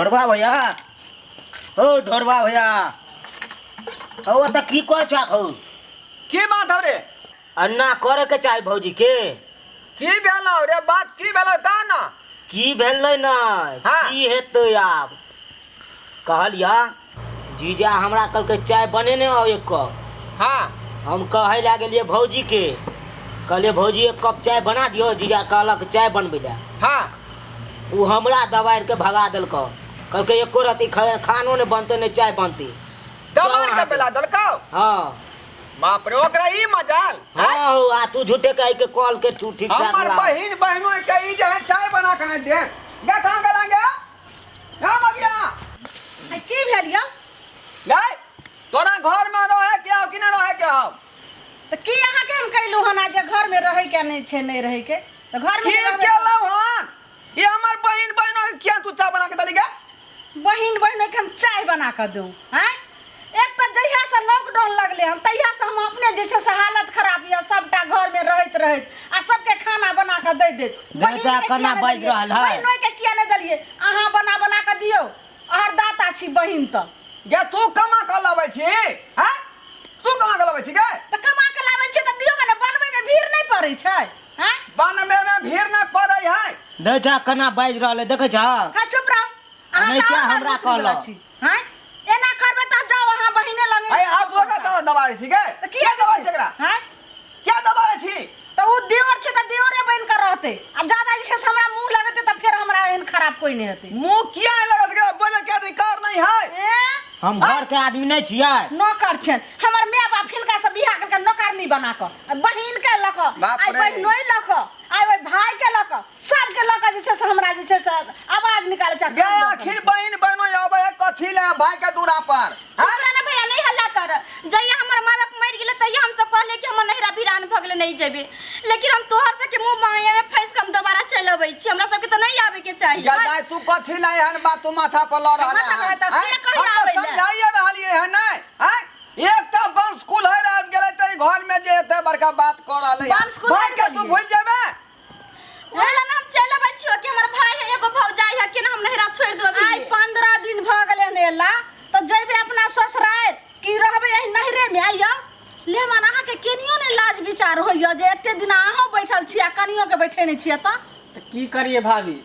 ढोरबा भैया, ओ ढोरबा भैया, ओ तऽ की कर छक हौ? की बात हौ रे? अन्ना करे के चाही भौजी के। की भेलौ रे, बात की भेलौ कह ना। की भेलै ने? हाँ। की हेतै आब, कहलिया जीजा हमरा कहलकै चाय बनेने आउ एक कप। हाँ। हम कहै लए गेलियै भौजी के, कहलियै भौजी एक कप चाय बना दियौ, जीजा कहलक चाय बनबै लए। हाँ। ओ हमरा दबारि के भगा देलकौ, कहलकै एको रत्ती खानो नहि बनतै नहि चाय बनतै। दबारि के बेला देलकौ? हाँ। बाप रे, ओकरा ई मजाल? हाँ हौ, आ तू झूठे कहि के कॉल के तू ठीक ठाक हमर ला। बहिन बहनों के ई जे है चाय बना के नहीं दे गे, कहाँ गेलांगे ना मगिया? आ, की भेल यौ? गै, तोरा घर में रहे के हौ कि नहीं रहे के हौ? तऽ की अहाँके हम कहलहुँ हन आ जे घर में रहे के नहि छै, नहि रहे के तऽ घर में की रहबै तऽ- केलहुँ हन? ई हमर बहिन बहनों के किया तू चाय बना के देली गे? बहिन बहिन के हम चाय बना कऽ दू? आँय, एक तऽ जहिया से लॉकडाउन लगले हन तहिया से हम अपने जे छै से हालत खराब यऽ सबटा घर में रहैत रहैत आ सबके खाना बना कऽ दै दैत। बहिन बेटा के केना किया नहि बाजि देलियै? रहल है? बहिनो के किया नहि देलियै? अहाँ बना बना कऽ दियौ, अहर दाता छी बहिन तऽ। गे, तू कमा कऽ लबै छी? हैं, तू कमा कऽ लबै छी गे? तऽ कमा कऽ लाबै छियै तऽ दियौ ने, बनबै में भीड़ नहि पड़ै छै? आँय, बनबै में भीड़ नहि पड़ै है। देखै छह केना बाजि रहल है, देखै छह? हाँ, चुप रहो अहाँ। नहि तऽ क्या आओर हमरा मरबूत वला कहलक? छी। आँय, एना करबै तऽ जाउ अहाँ बहिने लगे। अरे आब तू ओकरा तोरा दबारै छी गे? तऽ किया दबारै छी एकरा? आँय, किया दबारै छी? तऽ ओ देवर छै तऽ देवरे बनि कऽ रहतै, आ जादा जे छै से हमरा मुँह लगेतै तऽ फेर हमरा एहन खराब कोइ नहि हेतै। मुँह किया नहि लगत गे? बोले के अधिकार नहीं है? ए, हम घर के आदमी नहीं छियै? नौकर छनि हमर माय बाप, हिनका से बियाह कऽ नौकरनी बना कऽ आ बहिन के लऽ कऽ, बाप आइ रे। बहिनोइ लऽ कऽ, आइ ओहि भाय के लऽ कऽ, सबके लऽ कऽ जे छै से हमरा जे छै से आवाज निकालै छै। गे, आखिर बहिन बहनो आबै है कथी ले भाई के दूरा पर? चुप रह ना भैया, नहीं हल्ला कर। जहिया हमर माँ बाप मरि गेलै तहिया हम सब कहलियै कि हमर नैहरा वीरान भऽ गेलै, नहीं जेबै, लेकिन हम तोहर सबके मुँह माया में फँसि कऽ हम दोबारा चलि अबै छी। हमरा सबके तऽ नहीं आबै के चाही। गे दाइ, तू कथी ले एहन बात तू माथा पर लऽ रहल माथा हन? पर तऽ आँय? के कहिया हम तऽ आबै ले? समझाइए रहलियै हन नहि? आँय, एकटा वंश कुल है आबि गेलै तऽ ई घर में जे एते बड़का बात कऽ रहलै हन। वंश कुल भाई के आबि तू गेलियै। भूलि जेबै? ओहि लए ना हम चलि अबै छियौ कि हमर भाई है, एगो भौजाई है, केना हम नैहरा छोड़ि दू अभी? आइ 15 दिन भऽ गेलै हन एला, तऽ जेबै अपना ससुरारि कि रहबै एहि नैहरे में? आइयो लेमन, अहाँके केनियो नहि लाज विचार होइए जे एते दिन अहूँ बैठल छी आ कनियो के बैठेने छियै तऽ? तऽ की करियै भाभी,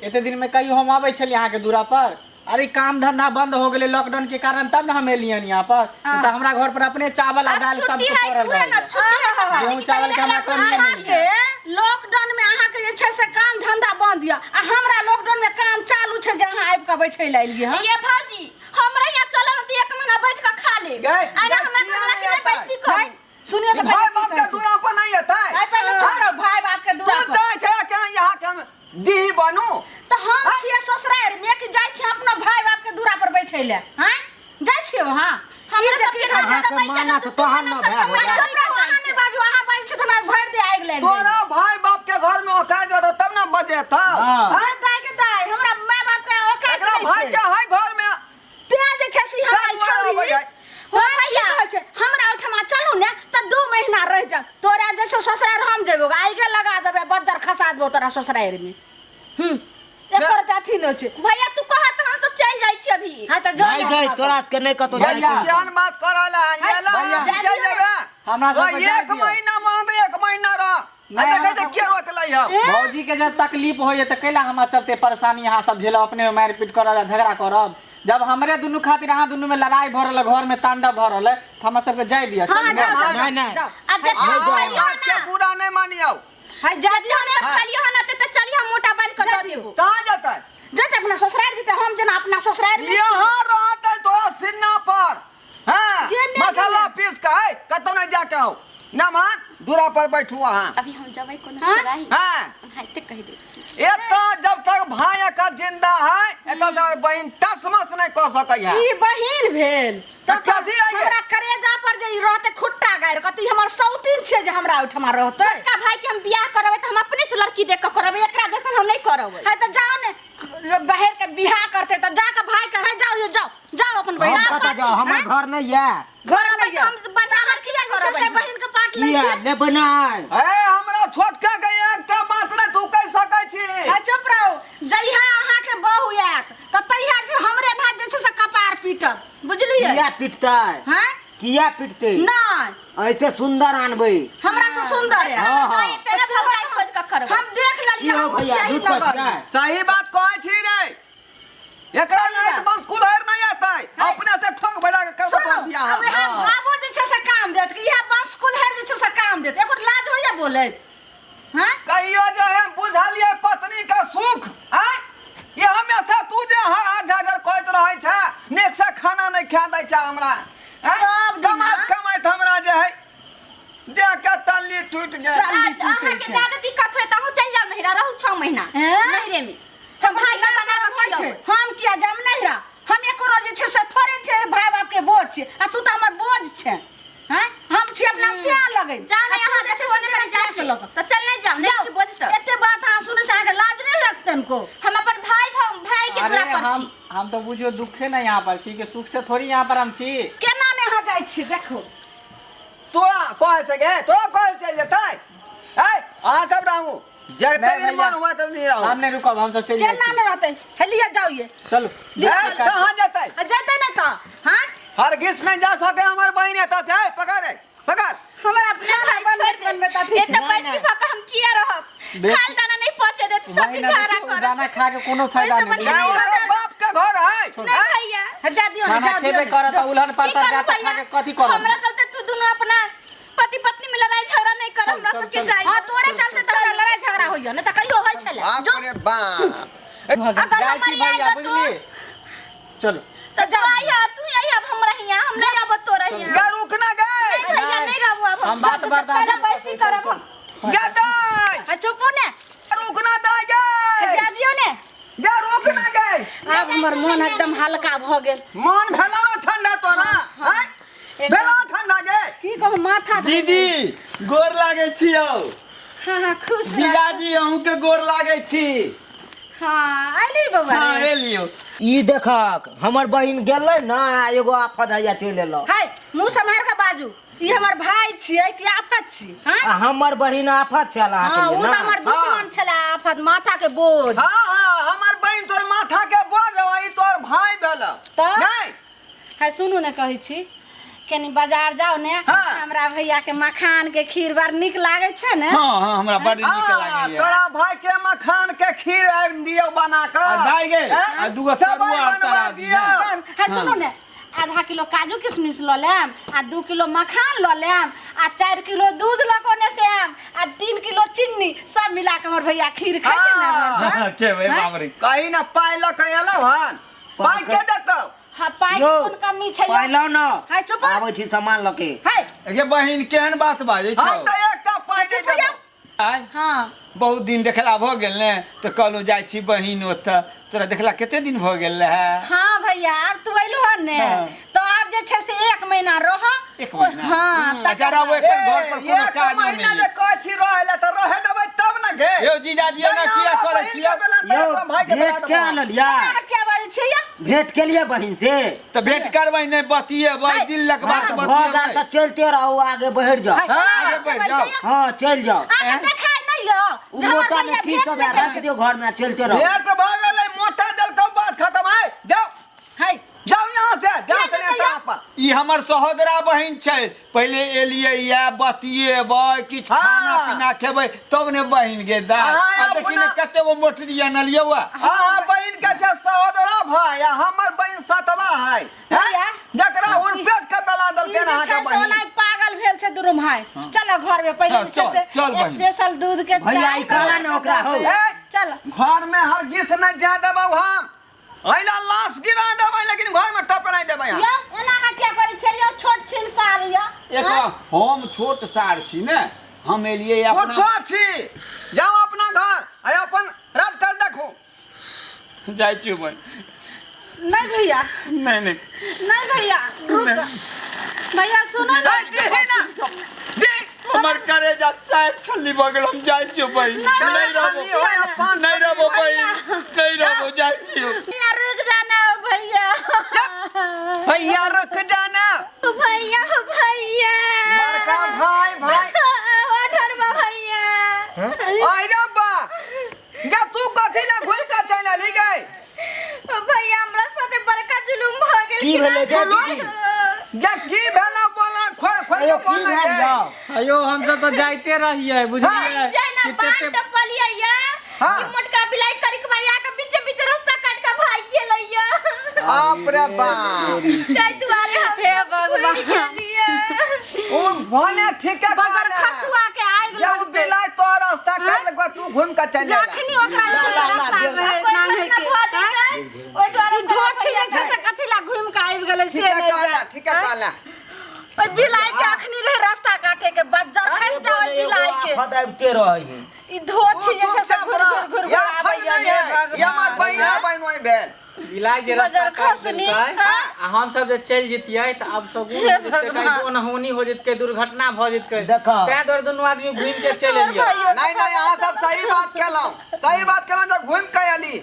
एते दिन में कहियो हम अबै छलियै अहाँके दूरा पर? अरे काम धंधा बंद हो गेलै लॉकडाउन के कारण, तब ना हम एलियन यहाँ पर। हाँ। तऽ हमरा घर पर अपने चावल आ आब दाल सब छुट्टी कुछ है पड़ल उहे ना रहैया। छुट्टी है बाबा गेहूं जी, चावल के हमरा कमी नहीं अहाँके लॉकडाउन में अहाँके जे छै से काम धंधा बंद यऽ आ हमरा लॉकडाउन में काम चालू छै जे अहाँ आबि कऽ बैठै लए एलियै हँ। ये भौजी, हमरा यहाँ चलल तऽ एक महीना बैठ कऽ खा लेब। गै, आइ गै, हमरा किया घर नहि लऽ एतै? बैसती करू। सुनियो तऽ भाई पहिले बाप की के कहै छै। दूरा पर नहीं एतै? आइ पहिले चुप रहू, भाई बाप के तू दूरा पर। चाहै छै कि यहाँ के हम दीही बनू? तऽ हम छियै ससुरारि में कि जाइ छियै अपना भाई बाप के दूरा पर बैठै लए? हँ, जाइ छियै वहाँ? हमरा सबके घर अहाँके दबै छै मानत तऽ तहन ने भाय छह हो महीना जायत। चुप रहू, अहाँ नहि बाजू। अहाँ बाजै छी तऽ हमरा भरि देह आगि लागि जाइए। तोरा भाई बाप के घर में औकात रहतौ तब ना बजेतौ। हाँ। आँय? दाय के दाय, हमरा माय बाप के औकात एकरा नहि भाई छै। के है घर में तें जे छै से हमरा तैं दुआरे छौरी अबै है। हो भैया कहै छै हमरा ओहिठमा चलू ने तऽ 2 महीना रहि जाउ। तोरा जे छै ससुरारि हम जेबो, आगिए लगा देबै, बज्जर खसा देबो तोरा ससुरारि में। हूँ, एकर तऽ अथी नहि छै। भैया, तू कह तऽ हम सब चलि जाइ छी अभी। हाँ तऽ जो नहीं ने गई, अपना तोरा सबके नहीं कतौ भैया जाइ के। केहन बात कर रहल है? ये ला, भैया, हम चलि जेबै। हमरा सबके तो जाय एक दिअ। महीना मान एक महीना रह। आ नहीं, देखै हमरा छै के रोकलै हौ। भौजी के जब तकलीफ होइए तऽ कैला हमरा चलते परेशानी अहाँ सब झेलब, अपने में मारि पीट करब आ झगड़ा करब? जब हमरे दुनू खातिर अहाँ दुनू में लड़ाई भऽ रहल है, घर में तांडव भऽ रहल है, तऽ हमरा सबके जाय दिअ। हाँ, चलू ने। जाओ, जाओ, नहीं, नहीं। जाओ। आ जब आ, हम आ, खलियो बात के ना पूरा नहीं मानियौ। है, जा दियौ ने। हम खलियो ना तऽ चलियो, मोटा बान्हि कऽ दऽ देबो। कहाँ जेतै? जेतै अपना ससुरारि जेतै, हम जेना अपना ससुरारि में यहाँ रहतै तोरा सिन्ना पर। हाँ, ये मेरे मसाला लिए। पीस के है, कतौ नहीं जाके हो। न मान, दूरा पर बैठू अहाँ। अभी हम जबै कोनो हाँ? राही हाँ, ओनाहिते कहि दै छी। एतऽ जब तक भाई एकर जिंदा है, एतऽ से हमर बहिन टसमस नहीं कऽ सकै है। ई बहिन भेल तऽ कथी आइ गे? हमरा करेजा पर जे ई रहतै खुट्टा गाड़ि कऽ, तऽ ई हमर सौतीन छियै जे हमरा ओहिठमा रहतै? छोटका भाई के हम बियाह करबै तऽ हम अपने से लड़की देख कऽ करबै, एकरा जैसन हम नहि करबै। है तऽ जाओ ने, बहर के बियाह करतै तऽ जा कऽ भाई के है, जाओ ये, जाओ जाओ अपन बहिन हम कतऽ जाउ? हमर आँय? घर नहीं ये। घर करबै नहीं तऽ ये। हम बन्धा लड़की से जे छै से करबै। बहिन के पाट लै किया छियै। लेबै नहि? ए, हमरा छोटका के एकटा बात नहीं तू कहि सकै छी। है, चुप रहू। जहिया अहाँके बहू आयत तऽ तहिया जे छियै किया पिटतै? हैं? किया पिटतै? नहि। ऐसे सुंदर आनबै। हमरा से सुंदर है। हाँ, हाँ। भाई एते ने भौजाई खोज कऽ करबै। हम देख की लेलियै, हो हम भैया, चाहिए झूठ कहै नगर। छियै? सही बात कहै छी रे, एकरा नहीं तो बंस कुल्हड़ नहीं आता है, अपने से ठोक बजा के करबो सुनो, तोर बियाह। अब यहाँ भावो जे छै से काम देत कि यहाँ बंस कुल्हड़ जे छै से काम देत, एको लाज होइया बोले? हाँ? कहियो जे हम बुझलिए पत्नी का सुख आय, ये हमेशा तू जे हर हर झाझर कहैत रहै छै, नीक से खाना नहीं खा दै छै हमरा। आँय? सब दिना। कमाइत कमाइत हमरा जे है देह के तल्ली टूटि गेल। तल्ली टूटै अहाँके छै। ज्यादा दिक्कत होय तऽ अहूँ चलि जाउ नैहरा, रहू 6 महीना हैं? नैहरे में। हम भाई के भाई बना बना कऽ होइ छै। खियाबै। हम किया जाम नैहरा? हम एको रोज जे छै से थोड़े छै भाई बाप के बोझ छै, आ तू तऽ हमर बोझ छै। हैं? हम छी अपना सिया लगै। जाउ ने आ तू अहाँ जे छै देखबो से नहि करै सिया के जाके। लऽ कऽ। तऽ चल नहि जाउ, नहि जाउ। छी बोझ तऽ। एते बात अहाँ सुनै छी, अहाँके लाज नहि लगतनि को? हम अपन भाई के अरे दूरा पर हम छी। हम तो बुझियो दुखे नहीं यहाँ पर छी कि सुख से थोड़ी यहाँ पर हम छी। केना नहि अहाँ जाइ छी देखो। तोरा कहै छै गे, तोरा कहै चलि जेतै? ऐ, अहाँ सब रहू, जते नहीं दिन भैया। मन हुआ तते दिन रहू। हम नहीं रुकब, हम सब चलि जाइ केना छी। नहि रहतै? हे लिअ जाउ ये। चलू। ऐ, कहाँ जेतै? आ जेतै नहि तऽ हाँ? हरगिज नहीं जा सके हमर बहिन एतऽ से। ऐ, पकड़ रे, पकड़। हमरा नहि खाना भाई, बनबैत छोड़ि दे। बनबैत अथी एते छै। पैसा नहि। भऽ कऽ हम किया रहब? देख। खाल दाना नहीं पचे देत, सब वही दिन ना झगड़ा देखियौ, करत। दाना खा के कोनो फायदा ओहिसँ नहीं। बढ़िआँ नहीं, बुझलियै? ओकर बाप के घर है। नहीं भैया। हे जा दियौ ने, खाना जा दियौ खेबे ने। करत आ उलहन की पड़ता करू जाता भैया? खा के कथी करब? हमरा चलते तू दुनू अपना पति पत्नी में लड़ाई झगड़ा नहीं कर, चल, हमरा चल, सबके चल। चाहिए। हाँ, तोरे चलते तऽ हमरा लड़ाई झगड़ा होइया, नहि तऽ कहियो होइ छलै। बाप जो रे बाप। अगर जाइ छी हमर भैया, आएगा तो बुझलियै? चलू। तो तू आई है, तू आई अब हमरा हियां, हम नहीं आबो तोरा हियां। गे रुक ना गे। नहीं भैया, नहीं रहबो अब हम हम। बात बर्दाश्त पहले बैसी करब हम। गे दाइ, आ चुपू ने। रुक ना दाइ गे। जा दियौ ने। गे रुक ना गे। आब हमर मन एकदम हल्का भऽ गेल। मन भेलौ ना ठंडा तोरा? आँय? भेलौ ठंडा गे? की कहू, माथा धरि गेल। दीदी गोर लागै छी यौ। हाँ हाँ, खुश रह। जीजाजी अहूँ के गोर लागै छी। हाँ, अयली बौआ हाँ रे। एलियो। ई देखक हमर बहिन गेलै ने आ एगो आफत हैया चलि एलौ। हाय, मुँह सम्हार के बाजू। ई हमर भाई छियै कि आफत छी? हाँ? आ हमर बहिन आफत छल अहाँके हाँ, लिए उ तऽ ना? हमर दुश्मन छलै, आफत, माथा के बोझ। हाँ हाँ, हमर बहिन तोर माथा के बोझ हौ, ई तोर भाई भेल। तऽ? नहीं। है सुनू ने, कहै छी कनी बाजार जाउ ने। हाँ। हमरा भैया के मखान के खीर बड़ नीक लागै छै ने। हाँ हाँ, हमरा बड नीक हाँ, लागैया। तोरा भाई के मखान के खीर आबि दियौ बना कऽ। आ दाइ गे, हैं? आ दूगो सेवइ तरुआ बनवा तरा दियौ। है सुनू ने, आधा किलो काजू किशमिश लऽ लेब आ 2 किलो मखान लऽ लेब आ 4 किलो दूध लऽ कऽ ओने से आयब आ 3 किलो चीनी, सब मिला कऽ हमर भैया खीर खैतै ने हाँ। हमर सब। खेबै हैं? बाप रे। कही ना पाइ लऽ कऽ एलौ हन, पाइ के देतौ? हाँ, पाइ के यौ, कोन कमी छै यौ? पाइ लाउ ने। हाय, चुप। आबै छी सामान लऽ के। हाय। गे बहिन केहन बात बाजै छौ? हम तऽ एकटा पाइ नहि देबौ। आय? हाँ। बहुत दिन देखला भऽ गेल ने, तऽ कहलहुँ जाइ छी बहिन ओतऽ। तोरा देखला कते दिन भऽ गेल रहै? हाँ भैया, आब तू अयलहो हन ने, हाँ। तो आब जे छै से 1 महीना रह। एक महीना? हाँ, अच्छा, तकर रहबो बाद- एखन घर पर ए, कोनो एक काज महीना नहि। जे कहै छी रहै लए तऽ रहै देबै तब ने गे। यौ जीजाजी एना जहिना किया हमरा करै बहिन छियै? के बेला तऽ यौ अपना भाई के बेला भेंट के देबौ। आनल या? अहाँ किया बाजै छियै यौ? भेंट केलियै बहिन से? तऽ भेंट करबै नहि, बतियेबै, हाय। दिल लक बात भऽ गेल बतियेबै। तऽ चलिते रहू, आगे बढ़ि जाउ। हाय, हाँ, अहाँ आगे किया बढ़ि बाजै जाउ। छियै यौ? हाँ चलि जाउ। अहाँके देखाय नहि यौ उ जे हमर मोटा मे भैया की भेंट सब नहि है, रख केलकै। दियौ घर में, चलते रहू। भेंट भऽ गेलै, मोटा देलकौ, बात खत्म है। जाउ हाय। जाउ यहाँ से, जाउ किया तनी जेतै यौ? यहाँ पर। ई हमर सहोदरा बहिन छै, पहिले एलियै या बतियेबै, किछु हाँ। खाना पीना खेबै तब ने बहिन गे दाय। अहाँ आ देखी ने अपना- कते गो मोटरी अनलियौ आ। हाँ, बहिन के छै सहोदरा भाई आ हमर बहिन सतवा है। हैं? भैया। जकरा उर्पेट के बेला ई देलकै जे अहाँके छै से बहिन। ओनाहि पागल भेल छै दुनू भाई। चलो घर में पहिले हाँ, जे छै चल, से चल बहिन। स्पेशल दूध के भैया, चाय ई कहला ने ओकरा, हौ। बना ए, चल। घर में हरगिज नहीं जा देबौ हम, अइला लाश गिरा देबै लेकिन घर में टप नहीं देबै हम। यौ एना अहाँ किया करै छियै यौ? छोट छिन सार यौ। एक हम छोट सार छी ने, हम एलियै अपना। कुछो छी, जाओ अपना घर आ अपन राज कर देखू। जाइ छियौ बहिन। नहीं भैया। नहीं नहीं। नहीं भैया, रुक। भैया सुनो ना। ए, दीही ना। दी। हमर करेजा चाय छल्ली भऽ गेल, हम जाइ छियौ बहिन। नहीं, नहीं रहबो, छल्ली होय आ पान नहीं रहबो बहिन, नहीं रहबो, जाइ छियौ। भैया रुक जाना भैया। भैया रुक जाना। भैया भैया। बड़का भाई भाई। ओ ढरबा भैया। आई रे बा, गे तू कथी ना घुरि के चलि एलही गे? भैया हमरा साथे बड़का जुलुम भऽ गेल। की भेलै चलो या की भेला बोला खोल खोल के अयो की बोला भेल गे जाओ अयो हम सब तऽ जाइते रहियै बुझलियै जेना कि बांध तेते टपलियै या हाँ। ई मोटका बिलाई करिकवा या के बीचे बीचे रास्ता काट के भाग गेलै या बाप रे बाप ताहि दुआरे हम हे सब भगवान। घुरि गेलियै। ओ भने ठीके बगर कहले खसुआ के आगि जे उ लगतै बिलाई तो रास्ता कर लगवा तू घूम के चल जा जखनी ओकरा जे छै से रास्ता रहे कोई नांघे घटना के भऽ जेतै ओहि दुआरे ई धोछी जे छै से कथी ला घुमि के आबि गेलै से ठीके नहि कहला जाय। ठीके कहला ओहि बिलाई के अखनी रहे रास्ता काटे के बज्जर खसि जाओ ओहि बिलाई के आफत आबिते रहै है ई धोछी जे छै से घुरि घुरि घुरि या घुरि फल आबैया नहीं हे है ये हमर भगवान बहिना बहिन ओहि भेल बिलाइ जे रास्ता बजर काटि खसनी, देलकै हाँ। आ हम सब जे चलि जैतियै तऽ आब सगुन हे हो जेतै भगवान। कहीं अनहोनी हो जेतै दुर्घटना भऽ जेतै देखो। तैं दुआरे दुनू आदमी घुमि के चलि एलियै नहीं नहीं अहाँ सब सही बात केलहुँ सही बात केलहुँ जे घुमि के एली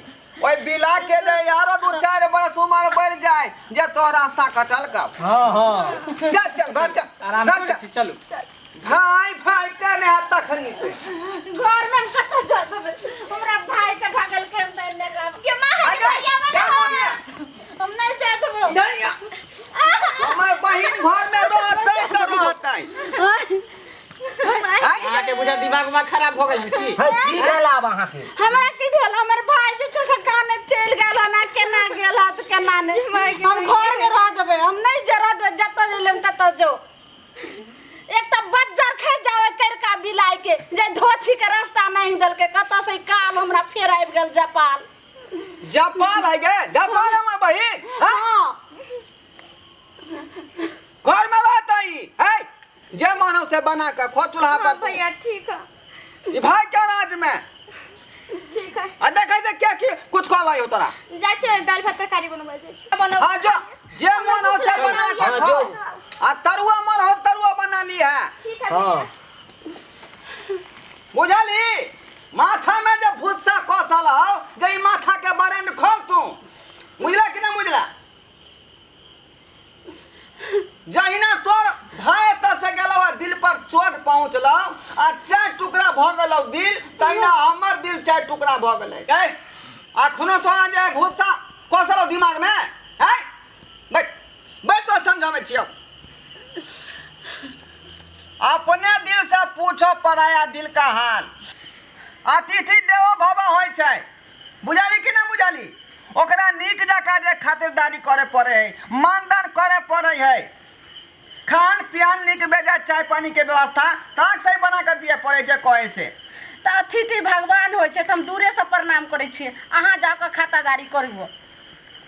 ओहि बिला के जे यारो दू चारि बरस उमर बढ़ि जाय जे तो रास्ता कटल कब हाँ हाँ चल चल घर चल आराम घर करै चल छी चलू भाई भाई के ने हाथ तखनी से घर में हम कतऽ जा देबै हमरा भाई के भागल के हम नहि रहब के माँ आ हे जा, भैया जा बना मोनिया। हम नहीं जा देबै हमर बहिन घर में रहतै तऽ रहतै आइ, अहाँके बुझा दिमाग उमाग खराब भऽ गेल हन की है की भेल आब अहाँके हमरा की भेल हमर भाई जे छै से काने चलि गेल हन आ केना गेल हन से केना नहि हम घर में रह देबै हम नहि जे रह देबै जतऽ जेबै ततऽ जो एक तऽ बज्जर खसि जावे करिका बिलाई के जे धोछी के रास्ता नहीं देलकै कतऽ से ई काल हमरा फेर आबि गेल जपाल जपाल है गे जपाल हमर बहिन हाँ? हाँ घर में रहतै है जे मन हो से बना के खो चूल्हा हाँ पर भैया ठीक है ई भाई के राज में ठीक है आ देखै छै क्या की कुछ कहलाई हो तोरा जाइ छियै दालि भात तरकारी बनबै जाइ छियै बनबै हाँ जो जे मन हो से बना के हाँ, खो जो। आ तरुआ मन हो तरुआ बना ली है ठीक है हाँ बुझली माथा में जे भुस्सा कसल हो जे ई माथा के बरेंड खोल तू बुझला कि ना बुझला जहिना तोर भाई एतऽ से गेलौ आ दिल पर चोट पहुँचलौ आ चारि टुकड़ा भऽ गेलौ दिल तहिना हमर दिल चारि टुकड़ा भऽ गेलै ए अखनो तोरा जे भुस्सा कसल दिमाग में हैं बैठ बैठ तो समझाबै छियौ अपने दिल से पूछो पराया दिल का हाल अतिथि देवो भव होइ छै बुझाली कि ना बुझाली ओकरा नीक जकाँ जे खातिरदारी करे पड़े है मानदान करे पड़े है खान पियान नीक बेजाय चाय पानी के व्यवस्था ताक सही बना कर दिए पड़े जे कहे से तऽ अतिथि भगवान होइ छै तऽ हम दूरेसँ प्रणाम करै छियै अहाँ जाकऽ खातादारी करबो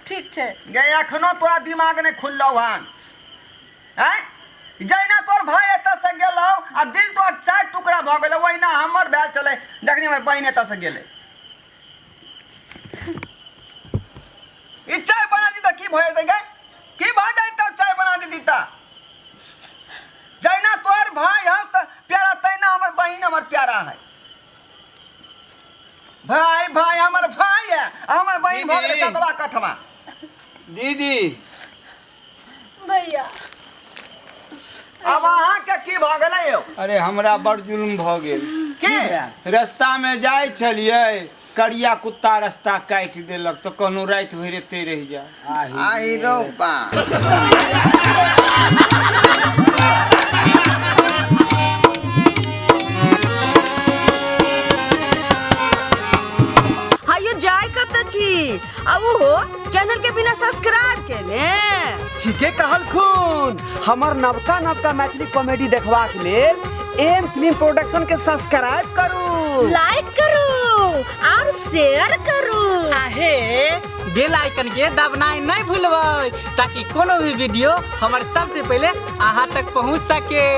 ठीक छै गे एखनो तोरा दिमाग नहि खुललौ हन आँय जहिना तोर भाय एतऽ से गेलौ आ दिल तोर चारि टुकड़ा भऽ गेलौ ओहिना हमर भेल छलै जखनी हमर बहिन एतऽ से गेलै ई चाय बना दी तऽ की भऽ जेतै गे की भऽ जेतै चाय बना दीदी तऽ जहिना तोहर भाय हौ तऽ प्यारा तहिना हमर बहिन हमर प्यारा है भाय भाय हमर भाय है हमर बहिन भऽ गेलै दीदी। सतवा कठवा दीदी भैया अब अहाँके की भऽ गेलै यौ अरे हमरा बड़ जुल्म भऽ गेल की रास्ता में जाइ छलियै करिया कुत्ता रास्ता काटि देलक तऽ कहलहुँ राति भरि एते रहि जा आहि रौ बा हायो जाय कतऽ छी आ ओहो चैनल के बिना सब्सक्राइब केने ठीके कहलखुन हमर नवका नवका मैथिली कॉमेडी देखबाक लेल एम फिल्म प्रोडक्शन के सब्सक्राइब करू लाइक करू और शेयर करू आहे बेल आइकन के दबनाइ नहि भूलबै ताकि कोनो भी वीडियो हमर सबसे पहिले अहाँ तक पहुँच सके।